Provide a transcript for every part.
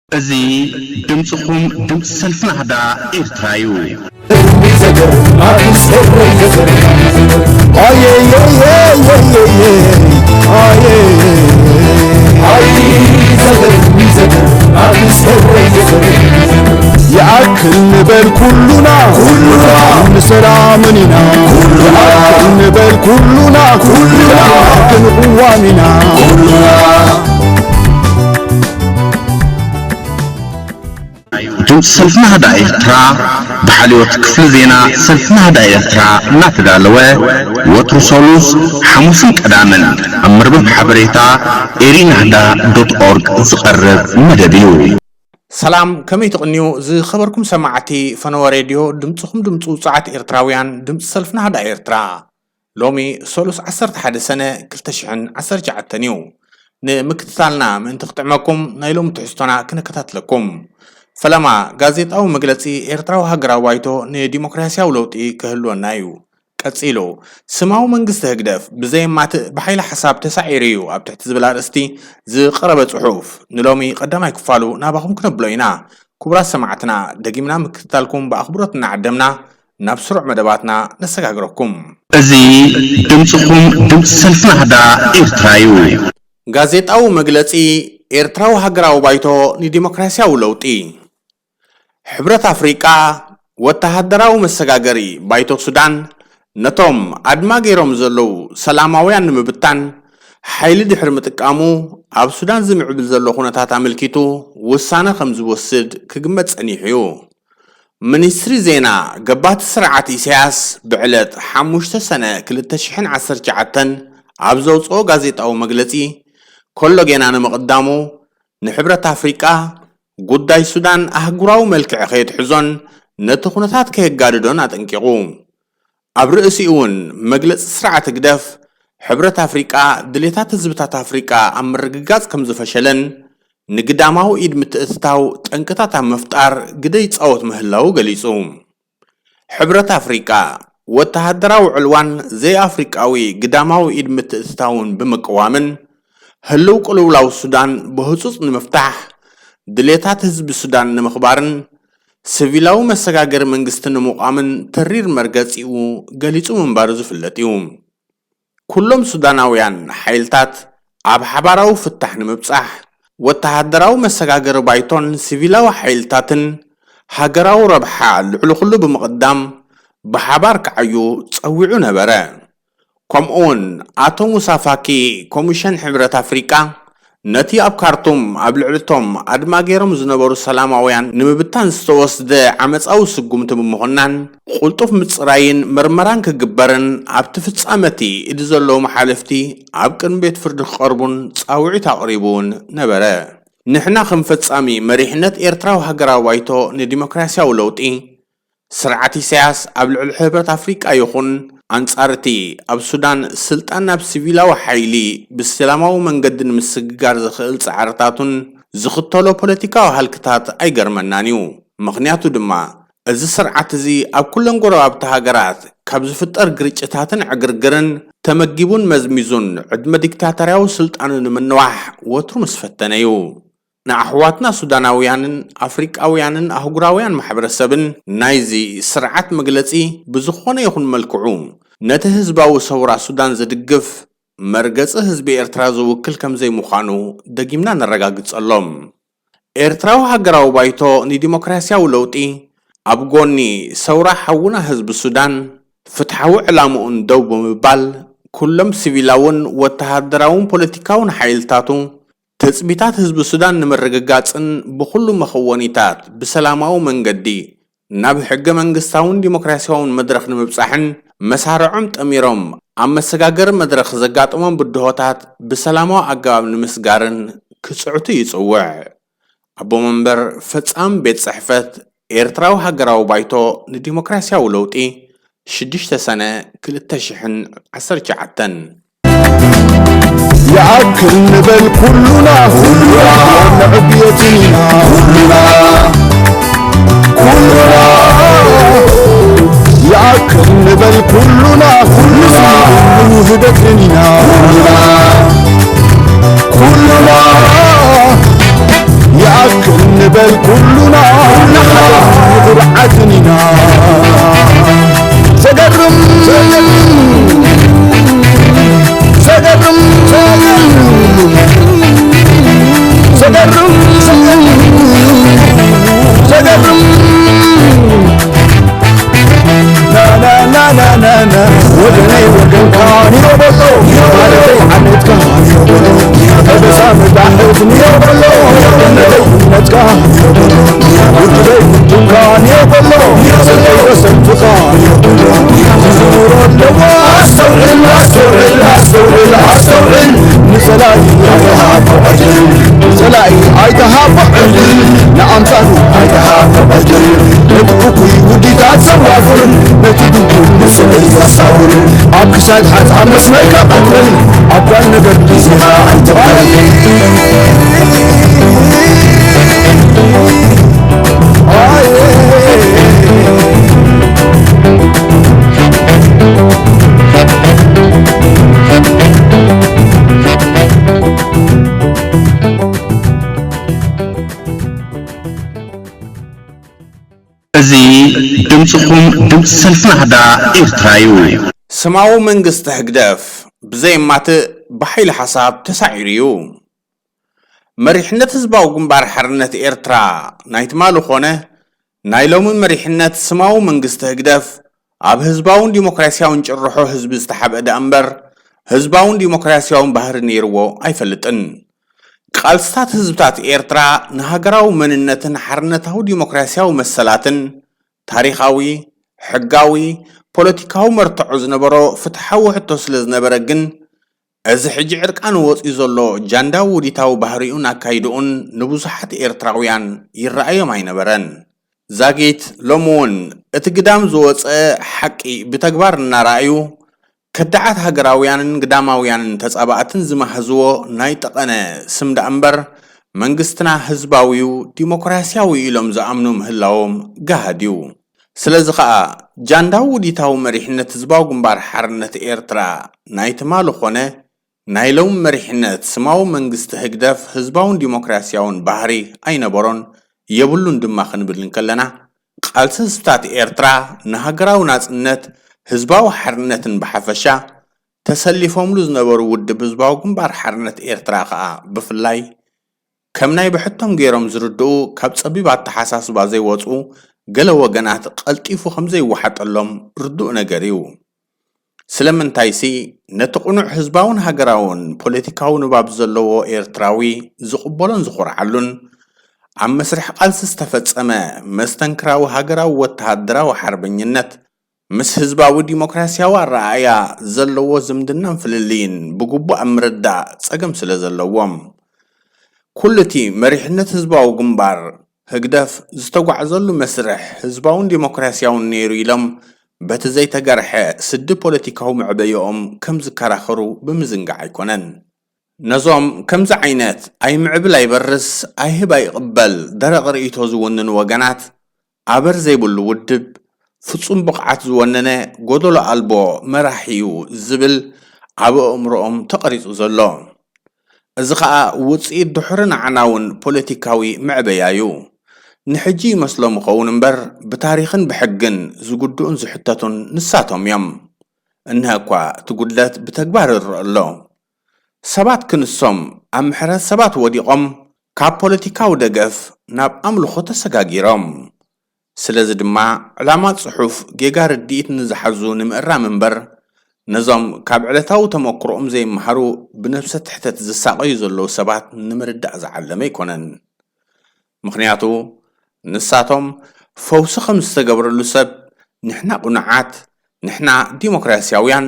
እዚ ድምፅኹም ድምፂ ሰልፊ ናህዳ ኤርትራ እዩ። ይኣክል ንበል ኩሉና ኩሉና ንሰላምን ኢና ኩሉና ንበል ኩሉና ኩሉና ክንቅዋም ኢና ኩሉና ድምፂ ሰልፊ ናህዳ ኤርትራ ብሓልዮት ክፍሊ ዜና ሰልፊ ናህዳ ኤርትራ እናተዳለወ ወትሩ ሰሉስ፣ ሓሙስን ቀዳምን ኣብ መርበብ ሓበሬታ ኤሪ ናህዳ ዶት ኦርግ ዝቐርብ መደብ እዩ። ሰላም፣ ከመይ ትቕንዩ ዝኸበርኩም ሰማዕቲ ፈነወ ሬድዮ ድምፅኹም ድምፂ ውፅዓት ኤርትራውያን ድምፂ ሰልፊ ናህዳ ኤርትራ። ሎሚ ሰሉስ ዓሰርተ ሓደ ሰነ ክልተ ሽሕን ዓሰርተ ትሽዓተን እዩ። ንምክትታልና ምእንቲ ክጥዕመኩም ናይ ሎሚ ትሕዝቶና ክነከታትለኩም። ፈለማ ጋዜጣዊ መግለጺ ኤርትራዊ ሃገራዊ ባይቶ ንዲሞክራሲያዊ ለውጢ ክህልወና እዩ። ቀጺሉ፣ ስማዊ መንግስቲ ህግደፍ ብዘየማትእ ብሓይሊ ሓሳብ ተሳዒሩ እዩ ኣብ ትሕቲ ዝብል ኣርእስቲ ዝቐረበ ጽሑፍ ንሎሚ ቀዳማይ ክፋሉ ናባኹም ክነብሎ ኢና። ክቡራት ሰማዕትና፣ ደጊምና ምክትታልኩም ብኣኽብሮት እናዓደምና፣ ናብ ስሩዕ መደባትና ነሰጋግረኩም። እዚ ድምፅኹም ድምፂ ሰልፊ ናህዳ ኤርትራ እዩ። ጋዜጣዊ መግለጺ ኤርትራዊ ሃገራዊ ባይቶ ንዲሞክራሲያዊ ለውጢ። ሕብረት ኣፍሪቃ፣ ወተሃደራዊ መሰጋገሪ ባይቶ ሱዳን ነቶም ኣድማ ገይሮም ዘለዉ ሰላማውያን ንምብታን ሓይሊ ድሕሪ ምጥቃሙ፣ ኣብ ሱዳን ዝምዕብል ዘሎ ኩነታት ኣመልኪቱ ውሳነ ከም ዝወስድ ክግመት ጸኒሑ እዩ። ሚኒስትሪ ዜና ገባቲ ስርዓት ኢሳያስ ብዕለት ሓሙሽተ ሰነ ክልተ ሽሕን ዓሰርተ ትሽዓተን ኣብ ዘውፅኦ ጋዜጣዊ መግለፂ፣ ከሎ ጌና ንምቕዳሙ፣ ንሕብረት ኣፍሪቃ ጉዳይ ሱዳን ኣህጉራዊ መልክዕ ከየትሕዞን ነቲ ኩነታት ከየጋድዶን ኣጠንቂቑ። ኣብ ርእሲኡ እውን መግለፂ ስርዓት ህግደፍ፣ ሕብረት ኣፍሪቃ ድሌታት ህዝብታት ኣፍሪቃ ኣብ ምርግጋፅ ከም ዝፈሸለን ንግዳማዊ ኢድ ምትእትታው ጠንቅታት ኣብ ምፍጣር ግደ ይፃወት ምህላዉ ገሊፁ። ሕብረት ኣፍሪቃ፣ ወተሃደራዊ ዕልዋን ዘይኣፍሪቃዊ ግዳማዊ ኢድ ምትእትታውን ብምቅዋምን፣ ህልው ቅልውላው ሱዳን ብህጹጽ ንምፍታሕ፣ ድሌታት ህዝቢ ሱዳን ንምኽባርን፣ ስቪላዊ መሰጋገሪ መንግስቲ ንምቋምን ተሪር መርገጺኡ ገሊጹ ምንባሩ ዝፍለጥ እዩ። ኩሎም ሱዳናውያን ሓይልታት ኣብ ሓባራዊ ፍታሕ ንምብጻሕ፣ ወተሃደራዊ መሰጋገሪ ባይቶን ሲቪላዊ ሓይልታትን ሃገራዊ ረብሓ ልዕሊ ኩሉ ብምቕዳም ብሓባር ክዓዩ ጸዊዑ ነበረ። ከምኡውን ኣቶ ሙሳ ፋኪ ኮሚሽን ሕብረት ኣፍሪቃ ነቲ ኣብ ካርቱም ኣብ ልዕሊ እቶም ኣድማ ገይሮም ዝነበሩ ሰላማውያን ንምብታን ዝተወስደ ዓመጻዊ ስጉምቲ ብምኹናን፣ ቅልጡፍ ምጽራይን ምርመራን ክግበርን ኣብቲ ፍጻመ እቲ ኢድ ዘለዎም ሓለፍቲ ኣብ ቅድሚ ቤት ፍርዲ ክቐርቡን ጻውዒት ኣቕሪቡ እውን ነበረ። ንሕና ከም ፈጻሚ መሪሕነት ኤርትራዊ ሃገራዊ ባይቶ ንዲሞክራሲያዊ ለውጢ፣ ስርዓት ኢሳያስ ኣብ ልዕሊ ሕብረት ኣፍሪቃ ይኹን ኣንጻር እቲ ኣብ ሱዳን ስልጣን ናብ ሲቪላዊ ሓይሊ ብሰላማዊ መንገዲ ንምስግጋር ዝኽእል ጻዕርታቱን ዝኽተሎ ፖለቲካዊ ሃልክታት ኣይገርመናን እዩ። ምኽንያቱ ድማ፣ እዚ ስርዓት እዚ ኣብ ኩለን ጎረባብቲ ሃገራት ካብ ዝፍጠር ግርጭታትን ዕግርግርን ተመጊቡን መዝሚዙን ዕድመ ዲክታተርያዊ ስልጣኑ ንምንዋሕ ወትሩ ምስ ፈተነ እዩ። ንኣሕዋትና ሱዳናውያንን ኣፍሪቃውያንን ኣህጉራውያን ማሕበረሰብን ናይዚ ስርዓት መግለጺ ብዝኾነ ይኹን መልክዑ ነቲ ህዝባዊ ሰውራ ሱዳን ዝድግፍ መርገጺ ህዝቢ ኤርትራ ዝውክል ከም ዘይምዃኑ ደጊምና ነረጋግጸሎም። ኤርትራዊ ሃገራዊ ባይቶ ንዲሞክራሲያዊ ለውጢ ኣብ ጎኒ ሰውራ ሓውና ህዝቢ ሱዳን ፍትሓዊ ዕላምኡን ደው ብምባል ኩሎም ሲቪላውን ወተሃደራውን ፖለቲካውን ሓይልታቱ ትጽቢታት ህዝቢ ሱዳን ንምርግጋጽን ብኹሉ መኸወኒታት ብሰላማዊ መንገዲ ናብ ሕገ መንግስታውን ዲሞክራሲያውን መድረኽ ንምብጻሕን መሳርዖም ጠሚሮም ኣብ መሰጋገሪ መድረኽ ዘጋጠሞም ብድሆታት ብሰላማዊ ኣገባብ ንምስጋርን ክጽዕቱ ይጽውዕ። ኣቦ መንበር ፈጻሚ ቤት ጽሕፈት ኤርትራዊ ሃገራዊ ባይቶ ንዲሞክራሲያዊ ለውጢ ሽዱሽተ ሰነ ክልተ ሽሕን ዓሰርተ ትሽዓተን። ይኣክል ንበል ኩሉና ኩሉና ንዕብየትን ኢና ኩሉና ኩሉና ይኣክል ንበል ኩሉና ኩሉና ንውህደትን ኢና ኩሉና ኩሉና ይኣክል በል ኩሉና ንሓደ ኩርዓትን ኢና። ዘገርም፣ ዘገርም፣ ዘገርም፣ ዘገርም፣ ዘገርም። ና፣ ና፣ ና፣ ና፣ ና፣ ና። ወገነይ ወገንካ ኒዮ በሎ፣ ማለተይ ዓመትካ ኒዮ በሎ፣ ከበሳ መዳሕት ኒዮ በሎ፣ ወገነይ እምነትካ ኒዮ በሎ፣ ውድበይ ውድብካ ኒዮ በሎ፣ ሰልፈይ ወሰልፍኻ ኒዮ በሎ። ክዝውሮ ኣለዎ። ኣስተውዕል፣ ኣስተውዕል፣ ኣስተውዕል፣ ኣስተውዕል። ንጸላኢ ኣይትሃቦ ዕድል፣ ንጸላኢ ኣይትሃቦ ዕድል፣ ንኣምሳሉ ኣይትሃቦ ዕድል። ነቲ እኩይ ውዲታት ዘዋፍርን ነቲ ድጉም ንስዕል ዘሳውርን ኣብ ክሳድ ሓጻብ መስመርካ ቀትርን ኣብ ጓል ነገር ግዜኻ ኣይትባል። እዚ ድምጽኹም ድምጺ ሰልፊ ናህዳ ኤርትራ እዩ። ስማዊ መንግስቲ ህግደፍ ብዘየማትእ ብሓይሊ ሓሳብ ተሳዒሩ እዩ። መሪሕነት ህዝባዊ ግንባር ሓርነት ኤርትራ ናይ ትማሊ ኾነ ናይ ሎሚ መሪሕነት ስማዊ መንግስቲ ህግደፍ ኣብ ህዝባውን ዲሞክራስያውን ጭርሖ ህዝቢ ዝተሓብአ ደኣ እምበር ህዝባውን ዲሞክራስያውን ባህሪ ነይርዎ ኣይፈልጥን። ቃልስታት ህዝብታት ኤርትራ ንሃገራዊ መንነትን ሓርነታዊ ዲሞክራስያዊ መሰላትን ታሪኻዊ፣ ሕጋዊ፣ ፖለቲካዊ መርትዖ ዝነበሮ ፍትሓዊ ሕቶ ስለ ዝነበረ ግን፣ እዚ ሕጂ ዕርቃኑ ወጺኡ ዘሎ ጃንዳዊ ውዲታዊ ባህሪኡን ኣካይድኡን ንብዙሓት ኤርትራውያን ይረኣዮም ኣይነበረን። ዛጊት ሎሚ እውን እቲ ግዳም ዝወጸ ሓቂ ብተግባር እናረኣዩ፣ ከዳዓት ሃገራውያንን ግዳማውያንን ተጻባእትን ዝማህዝዎ ናይ ጠቐነ ስም ደኣ እምበር፣ መንግስትና ህዝባዊ'ዩ፣ ዲሞክራስያዊ'ዩ ኢሎም ዝኣምኑ ምህላዎም ገሃድ'ዩ። ስለዚ ኸኣ፣ ጃንዳዊ ውዲታዊ መሪሕነት ህዝባዊ ግንባር ሓርነት ኤርትራ ናይ ትማሊ ኾነ ናይ ሎሚ መሪሕነት ስማዊ መንግስቲ ህግደፍ ህዝባውን ዲሞክራስያውን ባህሪ ኣይነበሮን የብሉን ድማ ክንብል እንከለና፣ ቃልሲ ህዝብታት ኤርትራ ንሃገራዊ ናጽነት፣ ህዝባዊ ሓርነትን ብሓፈሻ ተሰሊፎምሉ ዝነበሩ ውድብ ህዝባዊ ግንባር ሓርነት ኤርትራ ከኣ ብፍላይ ከም ናይ ብሕቶም ገይሮም ዝርድኡ ካብ ጸቢብ ኣተሓሳስባ ዘይወጹ ገለ ወገናት ቀልጢፉ ከም ዘይወሓጠሎም ርዱእ ነገር እዩ። ስለምንታይሲ ነቲ ቅኑዕ ህዝባውን ሃገራውን ፖለቲካዊ ንባብ ዘለዎ ኤርትራዊ ዝቕበሎን ዝኾርዓሉን ኣብ መስርሕ ቃልሲ ዝተፈጸመ መስተንክራዊ ሃገራዊ ወተሃደራዊ ሓርበኝነት ምስ ህዝባዊ ዲሞክራስያዊ ኣረኣእያ ዘለዎ ዝምድናን ፍልልይን ብግቡእ ኣብ ምርዳእ ጸገም ስለ ዘለዎም፣ ኩሉ እቲ መሪሕነት ህዝባዊ ግንባር ህግደፍ ዝተጓዕዘሉ መስርሕ ህዝባውን ዲሞክራስያውን ነይሩ ኢሎም በቲ ዘይተገርሐ ስዲ ፖለቲካዊ መዕበይኦም ከም ዝከራኸሩ ብምዝንጋዕ ኣይኮነን። ነዞም ከምዚ ዓይነት ኣይምዕብል ኣይበርስ ኣይህብ ኣይቕበል ደረቕ ርእይቶ ዝውንኑ ወገናት፣ ኣበር ዘይብሉ ውድብ፣ ፍጹም ብቕዓት ዝወነነ ጎደሎ ኣልቦ መራሒ እዩ ዝብል ኣብ ኣእምሮኦም ተቐሪጹ ዘሎ። እዚ ኸኣ ውጽኢት ድሑርን ኣዕናውን ፖለቲካዊ መዕበያ እዩ። ንሕጂ ይመስሎም ይኸውን እምበር፣ ብታሪኽን ብሕግን ዝጉድኡን ዝሕተቱን ንሳቶም እዮም። እንሀ እኳ እቲ ጉድለት ብተግባር ይረአ ኣሎ። ሰባት ክንሶም ኣብ ምሕረት ሰባት ወዲቖም፣ ካብ ፖለቲካዊ ደገፍ ናብ ኣምልኾ ተሰጋጊሮም። ስለዚ ድማ፣ ዕላማ ጽሑፍ ጌጋ ርድኢት ንዝሓዙ ንምእራም እምበር፣ ነዞም ካብ ዕለታዊ ተመክሮኦም ዘይመሃሩ ብነብሰ ትሕተት ዝሳቐዩ ዘለዉ ሰባት ንምርዳእ ዝዓለመ ኣይኮነን። ምኽንያቱ፣ ንሳቶም ፈውሲ ከም ዝተገብረሉ ሰብ፣ ንሕና ቅኑዓት፣ ንሕና ዲሞክራስያውያን፣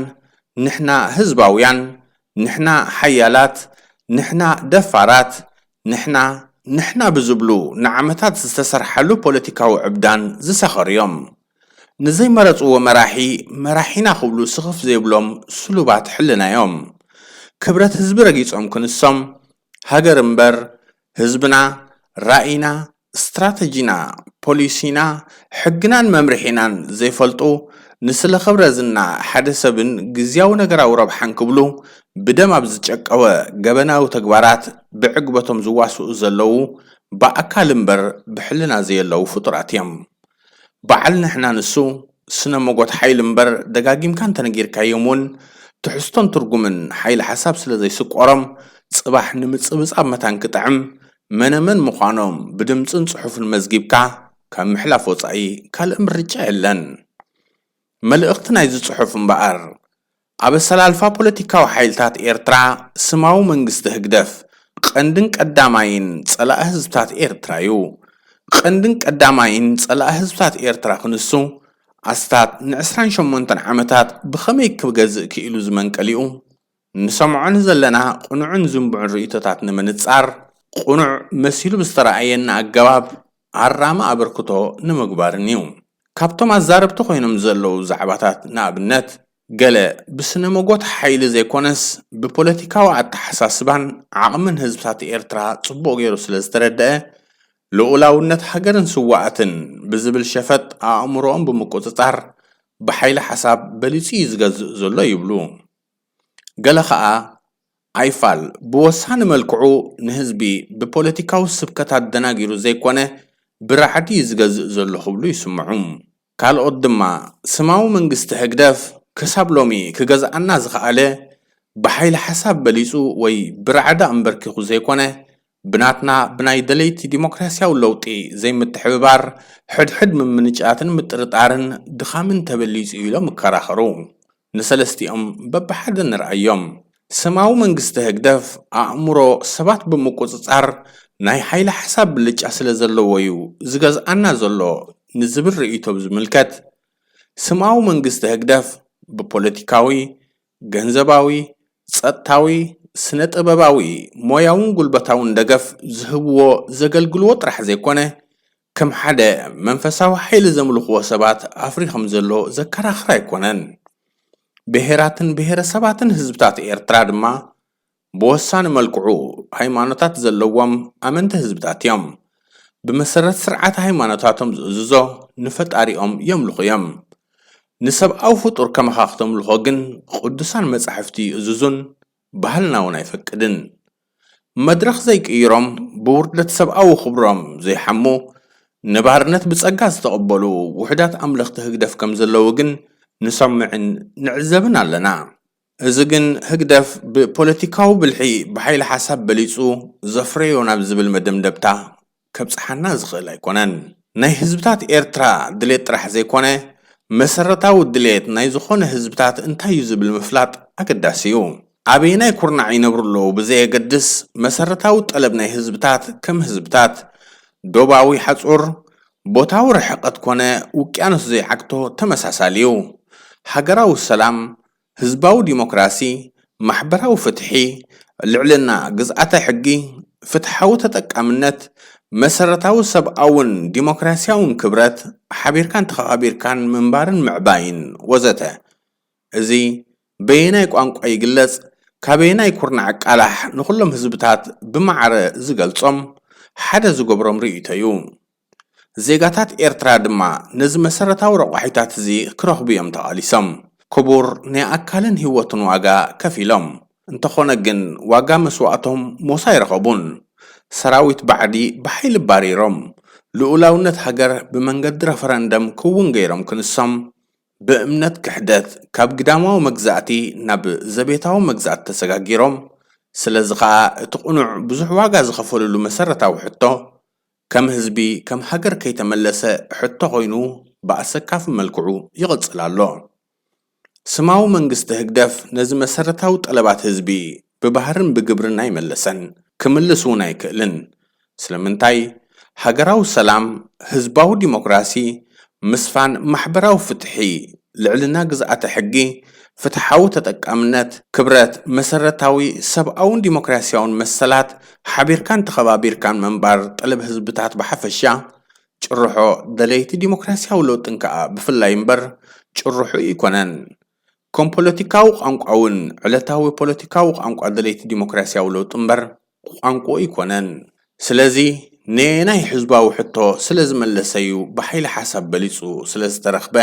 ንሕና ህዝባውያን፣ ንሕና ሓያላት፣ ንሕና ደፋራት፣ ንሕና፣ ንሕና ብዝብሉ ንዓመታት ዝተሰርሓሉ ፖለቲካዊ ዕብዳን ዝሰኸሩ እዮም። ንዘይመረጽዎ መራሒ፣ መራሒና ክብሉ ስኽፍ ዘይብሎም ስሉባት ሕልና እዮም። ክብረት ህዝቢ ረጊጾም ክንሶም፣ ሃገር እምበር ህዝብና፣ ራኢና፣ ስትራተጂና፣ ፖሊሲና፣ ሕግናን መምርሒናን ዘይፈልጡ፣ ንስለ ክብረ ዝና ሓደ ሰብን ግዝያዊ ነገራዊ ረብሓን ክብሉ ብደም ኣብ ዝጨቀወ ገበናዊ ተግባራት ብዕግበቶም ዝዋስኡ ዘለዉ ብኣካል እምበር ብሕልና ዘየለዉ ፍጡራት እዮም። በዓል ንሕና ንሱ ስነ መጎት ሓይሊ እምበር ደጋጊምካ እንተነጊርካዮም እውን ትሕዝቶን ትርጉምን ሓይሊ ሓሳብ ስለ ዘይስቆሮም ጽባሕ ንምጽብጻብ መታን ክጥዕም መነመን ምዃኖም ብድምጽን ጽሑፍን መዝጊብካ ካብ ምሕላፍ ወጻኢ ካልእ ምርጫ የለን። መልእኽቲ ናይዚ ጽሑፍ እምበኣር ኣብ ኣሰላልፋ ፖለቲካዊ ሓይልታት ኤርትራ ስማዊ መንግስቲ ህግደፍ ቀንድን ቀዳማይን ጸላኢ ህዝብታት ኤርትራ እዩ። ቀንድን ቀዳማይን ጸላኢ ህዝብታት ኤርትራ ክንሱ ኣስታት ንዕስራን ሸሞንተን ዓመታት ብኸመይ ክገዝእ ክኢሉ ዝመንቀሊኡ ንሰምዖ ንዘለና ቅኑዕን ዝንቡዕን ርእይቶታት ንምንጻር ቅኑዕ መሲሉ ብዝተረኣየና ኣገባብ ኣራሚ ኣበርክቶ ንምግባርን እዩ። ካብቶም ኣዛረብቲ ኮይኖም ዘለዉ ዛዕባታት ንኣብነት ገለ ብስነ መጎት ሓይሊ ዘይኮነስ ብፖለቲካዊ ኣተሓሳስባን ዓቕምን ህዝብታት ኤርትራ ጽቡቕ ገይሩ ስለ ዝተረደአ ልኡላውነት ሃገርን ስዋኣትን ብዝብል ሸፈጥ ኣእምሮኦም ብምቁጽጻር ብሓይሊ ሓሳብ በሊጹ እዩ ዝገዝእ ዘሎ ይብሉ። ገለ ኸኣ ኣይፋል ብወሳኒ መልክዑ ንህዝቢ ብፖለቲካዊ ስብከት ኣደናጊሩ ዘይኮነ ብራዕዲ እዩ ዝገዝእ ዘሎ ክብሉ ይስምዑ። ካልኦት ድማ ስማዊ መንግስቲ ህግደፍ ክሳብ ሎሚ ክገዝኣና ዝኸኣለ ብሓይሊ ሓሳብ በሊጹ ወይ ብራዕዲ ኣንበርኪኹ ዘይኮነ ብናትና ብናይ ደለይቲ ዲሞክራሲያዊ ለውጢ ዘይምትሕብባር ሕድሕድ ምምንጫትን ምጥርጣርን ድኻምን ተበሊጹ እዩ ኢሎም ይከራኸሩ። ንሰለስቲኦም በብሓደ ንርኣዮም። ስማዊ መንግስቲ ህግደፍ ኣእምሮ ሰባት ብምቁጽጻር ናይ ሓይሊ ሓሳብ ብልጫ ስለ ዘለዎ እዩ ዝገዝኣና ዘሎ ንዝብል ርእይቶ ብዝምልከት ስማዊ መንግስቲ ህግደፍ ብፖለቲካዊ፣ ገንዘባዊ፣ ጸጥታዊ፣ ስነ ጥበባዊ፣ ሞያውን ጉልበታውን ደገፍ ዝህብዎ ዘገልግልዎ ጥራሕ ዘይኮነ ከም ሓደ መንፈሳዊ ሓይሊ ዘምልኽዎ ሰባት ኣፍሪ ከም ዘሎ ዘከራኽር ኣይኮነን። ብሄራትን ብሄረሰባትን ህዝብታት ኤርትራ ድማ ብወሳኒ መልክዑ ሃይማኖታት ዘለዎም ኣመንቲ ህዝብታት እዮም። ብመሰረት ስርዓት ሃይማኖታቶም ዝእዝዞ ንፈጣሪኦም የምልኹ እዮም። ንሰብኣዊ ፍጡር ከማኻ ክተምልኾ ግን ቅዱሳን መጻሕፍቲ ይእዝዙን ባህልና እውን ኣይፈቅድን። መድረኽ ዘይቅይሮም ብውርደት ሰብኣዊ ክብሮም ዘይሓሙ ንባርነት ብጸጋ ዝተቐበሉ ውሑዳት ኣምለኽቲ ህግደፍ ከም ዘለዉ ግን ንሰምዕን ንዕዘብን ኣለና። እዚ ግን ህግደፍ ብፖለቲካዊ ብልሒ ብሓይሊ ሓሳብ በሊጹ ዘፍረዮ ናብ ዝብል መደምደብታ ከብጽሓና ዝኽእል ኣይኮነን። ናይ ህዝብታት ኤርትራ ድሌት ጥራሕ ዘይኮነ መሰረታዊ ድሌት ናይ ዝኾነ ህዝብታት እንታይ እዩ ዝብል ምፍላጥ ኣገዳሲ እዩ። ኣበየናይ ኩርናዕ ይነብሩ ኣለዉ ብዘየገድስ መሰረታዊ ጠለብ ናይ ህዝብታት ከም ህዝብታት ዶባዊ ሓጹር ቦታዊ ርሕቀት ኮነ ውቅያኖስ ዘይዓግቶ ተመሳሳሊ እዩ። ሃገራዊ ሰላም፣ ህዝባዊ ዲሞክራሲ፣ ማሕበራዊ ፍትሒ፣ ልዕልና ግዝኣተ ሕጊ፣ ፍትሓዊ ተጠቃምነት፣ መሰረታዊ ሰብኣውን ዲሞክራሲያውን ክብረት፣ ሓቢርካን ተኸባቢርካን ምንባርን ምዕባይን ወዘተ። እዚ በየናይ ቋንቋ ይግለጽ፣ ካበየናይ ኩርናዕ ኣቃላሕ ንኹሎም ህዝብታት ብማዕረ ዝገልጾም ሓደ ዝገብሮም ርእይቶ እዩ። ዜጋታት ኤርትራ ድማ ነዚ መሰረታዊ ረቋሒታት እዚ ክረኽቡ እዮም ተቓሊሶም። ክቡር ናይ ኣካልን ህይወትን ዋጋ ከፊሎም። እንተኾነ ግን ዋጋ መስዋእቶም ሞሳ ኣይረኸቡን። ሰራዊት ባዕዲ ብሓይሊ ባሪሮም፣ ልኡላውነት ሃገር ብመንገዲ ረፈረንደም ክውን ገይሮም ክንሶም፣ ብእምነት ክሕደት ካብ ግዳማዊ መግዛእቲ ናብ ዘቤታዊ መግዛእቲ ተሰጋጊሮም። ስለዚ ኸኣ እቲ ቅኑዕ ብዙሕ ዋጋ ዝኸፈልሉ መሰረታዊ ሕቶ፣ ከም ህዝቢ፣ ከም ሃገር ከይተመለሰ ሕቶ ኮይኑ ብኣሰካፊ መልክዑ ይቕጽል ኣሎ። ስማዊ መንግስቲ ህግደፍ ነዚ መሰረታዊ ጠለባት ህዝቢ ብባህርን ብግብርን ኣይመለሰን፣ ክምልስ እውን ኣይክእልን። ስለምንታይ? ሃገራዊ ሰላም፣ ህዝባዊ ዲሞክራሲ፣ ምስፋን ማሕበራዊ ፍትሒ፣ ልዕልና ግዝኣተ ሕጊ፣ ፍትሓዊ ተጠቃምነት፣ ክብረት፣ መሰረታዊ ሰብኣውን ዲሞክራሲያውን መሰላት፣ ሓቢርካን ተኸባቢርካን ምንባር ጠለብ ህዝብታት ብሓፈሻ፣ ጭርሖ ደለይቲ ዲሞክራሲያዊ ለውጥን ከኣ ብፍላይ እምበር ጭርሑ ኣይኮነን። ከም ፖለቲካዊ ቋንቋ እውን ዕለታዊ ፖለቲካዊ ቋንቋ ደለይቲ ዲሞክራሲያዊ ለውጢ እምበር ቋንቋኡ ኣይኮነን። ስለዚ ነየናይ ህዝባዊ ሕቶ ስለ ዝመለሰ እዩ ብሓይሊ ሓሳብ በሊጹ ስለ ዝተረኽበ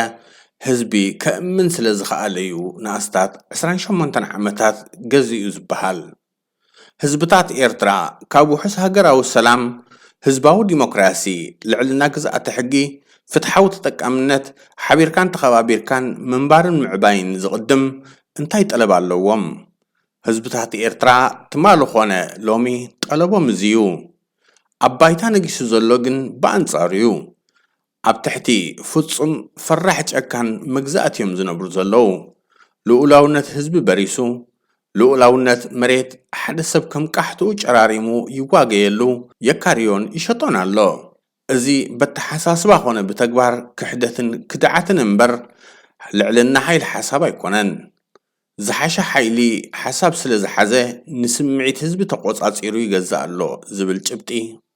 ህዝቢ ከእምን ስለ ዝኸኣለ እዩ ንኣስታት ዕስራን ሸሞንተን ዓመታት ገዚኡ ዝበሃል። ህዝብታት ኤርትራ ካብ ውሑስ ሃገራዊ ሰላም፣ ህዝባዊ ዲሞክራሲ፣ ልዕልና ግዝኣተ ሕጊ፣ ፍትሓዊ ተጠቃምነት፣ ሓቢርካን ተኸባቢርካን ምንባርን ምዕባይን ዝቕድም እንታይ ጠለብ ኣለዎም? ህዝብታት ኤርትራ ትማሊ ኾነ ሎሚ ጠለቦም እዚ እዩ። ኣብ ባይታ ነጊሱ ዘሎ ግን ብኣንጻሩ እዩ። ኣብ ትሕቲ ፍጹም ፈራሕ ጨካን መግዛእቲ እዮም ዝነብሩ ዘለዉ። ልኡላውነት ህዝቢ በሪሱ፣ ልኡላውነት መሬት ሓደ ሰብ ከም ቃሕትኡ ጨራሪሙ ይዋገየሉ፣ የካርዮን ይሸጦን ኣሎ። እዚ በተሓሳስባ ኾነ ብተግባር ክሕደትን ክድዓትን እምበር ልዕልና ሓይሊ ሓሳብ ኣይኮነን። ዝሓሸ ሓይሊ ሓሳብ ስለ ዝሓዘ ንስምዒት ህዝቢ ተቖጻጺሩ ይገዝእ ኣሎ ዝብል ጭብጢ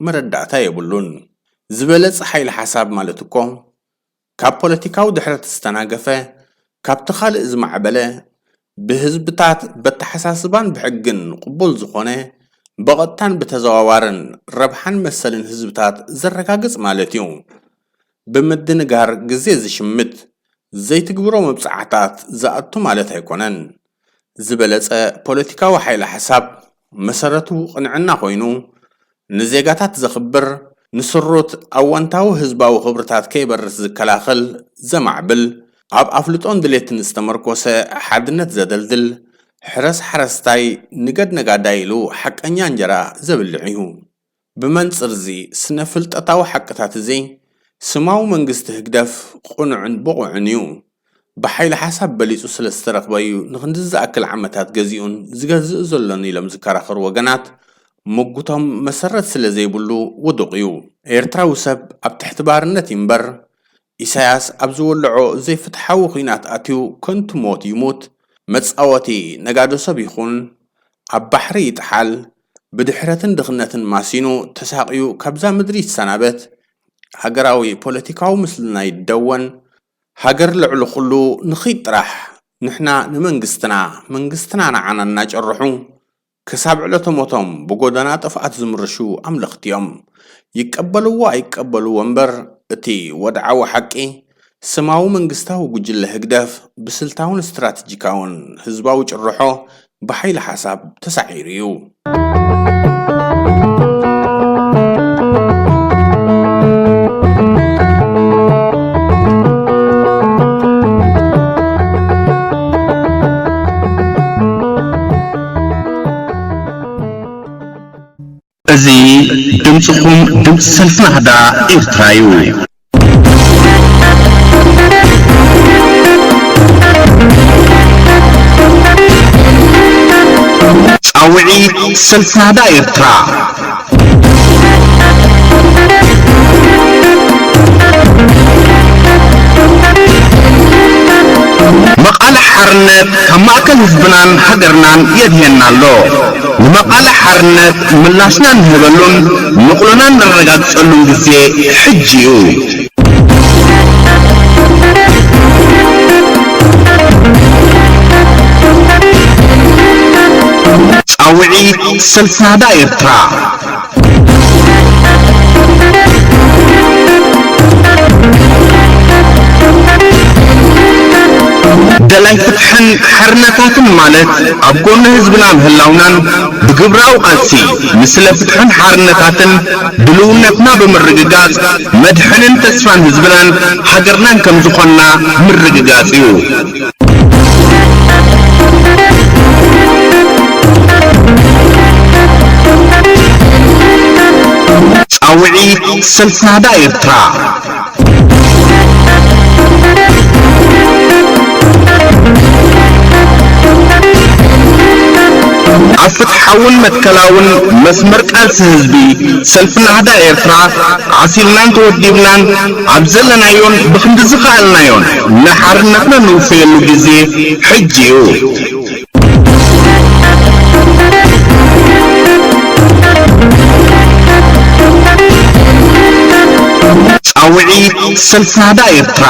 መረዳእታ የብሉን። ዝበለጸ ሓይሊ ሓሳብ ማለት እኮ ካብ ፖለቲካዊ ድሕረት ዝተናገፈ፣ ካብቲ ካልእ ዝማዕበለ፣ ብህዝብታት በተሓሳስባን ብሕግን ቅቡል ዝኾነ፣ ብቐጥታን ብተዘዋዋርን ረብሓን መሰልን ህዝብታት ዘረጋግጽ ማለት እዩ። ብምድንጋር ግዜ ዝሽምት፣ ዘይትግብሮ መብጽዓታት ዝኣቱ ማለት ኣይኮነን። ዝበለጸ ፖለቲካዊ ሓይሊ ሓሳብ መሰረቱ ቅንዕና ኮይኑ፣ ንዜጋታት ዘኽብር፣ ንስሩት ኣወንታዊ ህዝባዊ ክብርታት ከይበርስ ዝከላኸል፣ ዘማዕብል፣ ኣብ ኣፍልጦን ድሌትን ዝተመርኮሰ ሓድነት ዘደልድል፣ ሕረስ ሓረስታይ፣ ንገድ ነጋዳይ ኢሉ ሓቀኛ እንጀራ ዘብልዕ እዩ። ብመንጽርዚ ስነ ፍልጠታዊ ሓቅታት እዚ፣ ስማዊ መንግስቲ ህግደፍ ቅኑዕን ብቑዕን እዩ። ብሓይሊ ሓሳብ በሊጹ ስለ ዝተረኽበ እዩ ንኽንድዚ ዝኣክል ዓመታት ገዚኡን ዝገዝእ ዘሎን ኢሎም ዝከራኸሩ ወገናት፣ ምጉቶም መሰረት ስለ ዘይብሉ ውዱቕ እዩ። ኤርትራዊ ሰብ ኣብ ትሕቲ ባርነት ይንበር፣ ኢሳያስ ኣብ ዝወልዖ ዘይፍትሓዊ ኲናት ኣትዩ ከንቱ ሞት ይሙት፣ መጻወቲ ነጋዶ ሰብ ይኹን፣ ኣብ ባሕሪ ይጥሓል፣ ብድሕረትን ድኽነትን ማሲኑ ተሳቕዩ ካብዛ ምድሪ ይሰናበት፣ ሃገራዊ ፖለቲካዊ ምስልና ይደወን፣ ሃገር ልዕሊ ኩሉ ንኺድ ጥራሕ፣ ንሕና ንመንግስትና፣ መንግስትና ንዓና እናጨርሑ፣ ክሳብ ዕለተ ሞቶም ብጎደና ጥፍኣት ዝምርሹ ኣምለኽቲ እዮም። ይቀበልዎ ኣይቀበልዎ እምበር፣ እቲ ወድዓዊ ሓቂ፣ ስማዊ መንግስታዊ ጉጅለ ህግደፍ ብስልታውን ስትራተጂካውን ህዝባዊ ጭርሖ ብሓይሊ ሓሳብ ተሳዒሩ እዩ። እዚ ድምጽኹም፣ ድምጺ ሰልፊ ናህዳ ኤርትራ እዩ። ጻውዒት ሰልፊ ናህዳ ኤርትራ። መቓልሕ ሓርነት ካብ ማእከል ህዝብናን ሃገርናን የድህየና ኣሎ። ንመቓልሕ ሓርነት ምላሽና እንህበሉን ንቕሎና እነረጋግጸሉን ግዜ ሕጂ እዩ። ጻውዒት ሰልፊ ናህዳ ኤርትራ። ደላይ ፍትሕን ሓርነታትን ማለት ኣብ ጎኒ ህዝብና ምህላውናን ብግብራዊ ቃልሲ ንስለ ፍትሕን ሓርነታትን ድልውነትና ብምርግጋጽ መድሕንን ተስፋን ህዝብናን ሃገርናን ከም ዝኾንና ምርግጋጽ እዩ። ጻውዒት ሰልፊ ናህዳ ኤርትራ። ኣብ ፍትሓውን መትከላውን መስመር ቃልሲ ህዝቢ ሰልፊ ናህዳ ኤርትራ ዓሲልናን ተወዲብናን ኣብ ዘለናዮን ብኽንዲ ዝኸኣልናዮን ንሓርነትና ንውፈየሉ ግዜ ሕጂ እዩ። ጻውዒት ሰልፊ ናህዳ ኤርትራ።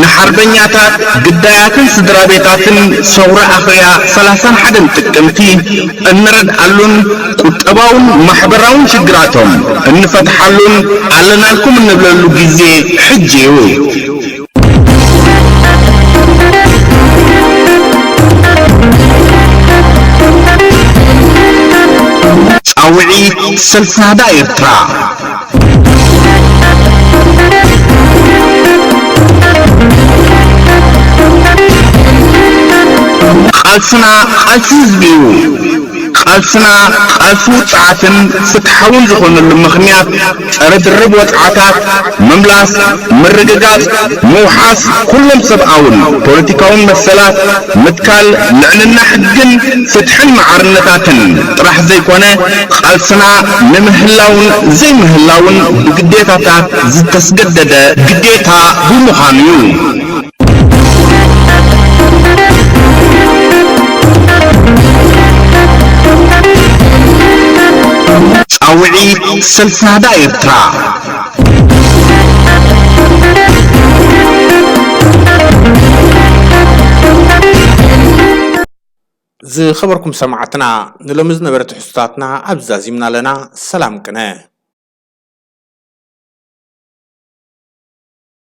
ንሓ ንሓርበኛታት፣ ግዳያትን ስድራ ቤታትን ሰውራ ኣኽርያ ሰላሳን ሓደን ጥቅምቲ እንረድኣሉን ቁጠባውን ማሕበራውን ሽግራቶም እንፈትሓሉን ኣለናልኩም እንብለሉ ግዜ ሕጂ እዩ። ጻውዒት ሰልፊ ናህዳ ኤርትራ። ቃልስና ቃልሲ ህዝቢ እዩ። ቃልስና ቃልሲ ውጽዓትን ፍትሓውን ዝኾነሉ ምኽንያት፣ ጸረ ድርብ ወጽዓታት፣ ምምላስ፣ ምርግጋጽ፣ ምውሓስ ኩሎም ሰብኣውን ፖለቲካውን መሰላት፣ ምትካል ልዕልና ሕግን ፍትሕን ማዕርነታትን ጥራሕ ዘይኮነ፣ ቃልስና ንምህላውን ዘይምህላውን ብግዴታታት ዝተስገደደ ግዴታ ብምዃኑ እዩ። ጻውዒት ሰልፊ ናህዳ ኤርትራ። ዝኸበርኩም ሰማዕትና፣ ንሎሚ ዝነበረ ትሕዝቶታትና ኣብዚ ዛዚምና ኣለና። ሰላም ቅነ።